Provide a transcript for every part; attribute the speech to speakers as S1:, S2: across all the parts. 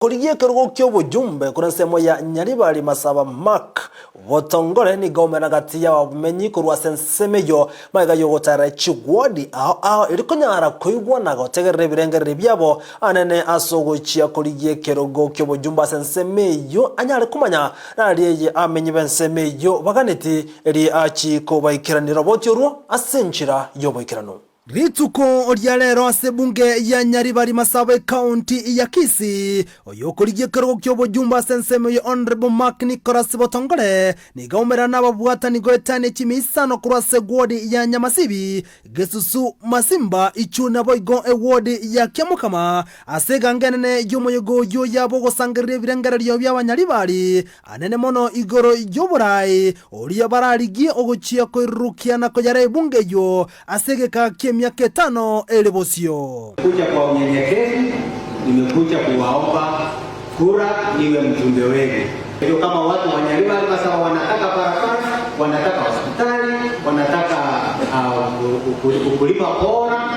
S1: Korigia ekerogo ki'obojumbe korwa ensemo ya Nyaribari Masaba Mark Botongore nigo omena gati y'abamenyi korwa ase ensemo eyio magega y'ogotaarera chigwadi ao ao erio konyara koigwa na gotegerera ebirengererio biabo anene ase ogochia korigia ekerogo ki'obojumbe ase ensemo eyio anyare komanya nari eye amenyi b'ensemo eyio baganeti erio achie kobaikeranera oboti orwo ase enchera y'oboikeranu. Rituko ria rero ase ebunge ya Nyaribari Masaba ecounty ya Kisii, oyokorigia ekerogo ki'obojumbe ase ensemo ya Honourable Mark Nicholas Botongore nigo aumerana nababwatani goetania chimi isano korwa ase eward ya Nyamasibi, Gesusu, Masimba, Ichuni naboigo eward ya Kiamokama ase eganga enene y'omoyega oyio yabo ogosangereria ebirengererio bi'Abanyaribari Anene mono igoro y'oboraai oria bararigie ogochia koirurukia na koyara ebunge eyio ase egeka ki'emiaka etano ere bosio.
S2: Nimekuja kwa unyenyekevu, nimekuja kuwaomba kura niwe mjumbe wenu. Hivyo kama watu wa Nyaribari Masawa wanataka barabara, wanataka hospitali, wanataka uh, ukulima bora,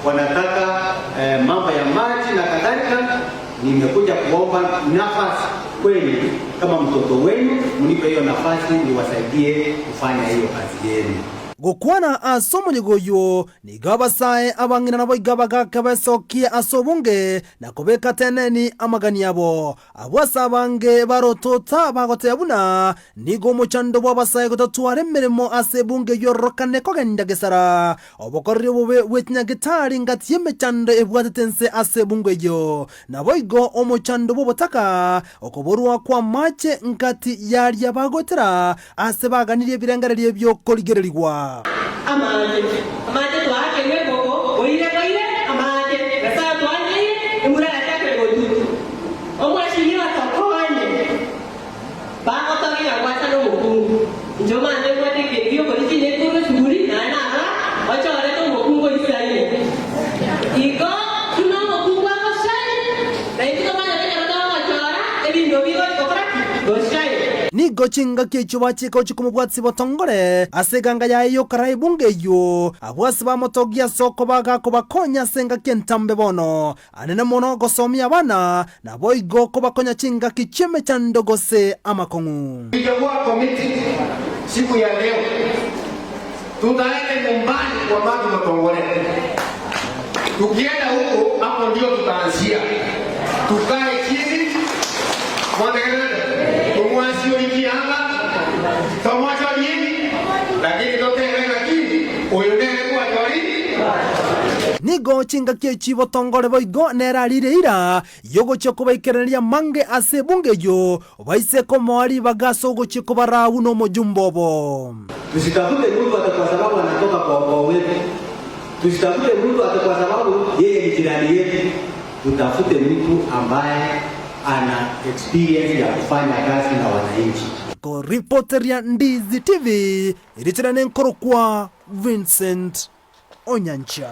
S2: wanataka eh, mambo ya maji na kadhalika Nimekuja kuomba nafasi kwenu kama mtoto wenu, mnipe hiyo nafasi niwasaidie kufanya hiyo kazi yenu.
S1: Gokwana ase omoyega oyio, nigo abasae, abang'ina naboigo abagaaka besokie ase obonge na kobeka teneni amagani abo. Abwo ase abange barotota bagoteba buna nigo omochando bw'abasae gotatwara emeremo ase ebunge eyio ororokane kogenda gesara. Obokoreri obobe bwe chinyagitari ngati y'emechando ebwatete ense ase ebungo eyio, naboigo omochando bw'obotaka, okoborwa kw'amache ngati y'aria bagoetera aase baganirie ebirengererio bi'okorigererigwa.
S3: Amache, amache twaakerwe eboko, boire boire, amache, Nyasae otwancheire, embura yachakire gotutu. Omweshimiwa tokonye. Bagotogia ng'a gwachana omokungu. Inche omanyete mbwate ekebi gi'okoria chinyeni korwa esuguri, naye narora ochorete omokungu oisaine. Igo buna omokungu agoshine, na intwe tomanyete ekero togochora ebinto bigochi gokora ki? Goshine.
S1: Nigo chingaki echio bachika gochia komobwatisia botongore ase eganga yaye y'okoraa ebunga eyio, abwo ase bamotogia ase okoba gakobakonya ase engaki entambe bono. Anene mono gosomia abana, naboigo kobakonya chingaki chi'emechando gose amakong'u.
S4: Tulichagua komiti siku ya leo, tutaenda nyumbani kwa Mark Motongole. Tukienda huko, hapo ndio tutaanzia, tukae chini mwategerere tomwasiorikie anga tomwachorie lakini totebe ng'aki oyo nere gwachori.
S1: Nigo chingaki echi botongore boigo nere arire eira y'ogochia kobaikereria amange ase ebunge eyio, baise komoa ribaga ase ogochia kobaraa buna omojumbe obo.
S2: Tusitafute mtu ati kwa sababu anatoka kwa ukoo wetu, tusitafute mtu ati kwa sababu yeye ni jirani yetu, tutafute mtu ambaye ana experience ya kufanya kazi na wananchi.
S1: Koripoteria Ndizi TV, erichera nenkorokwa Vincent Onyancha.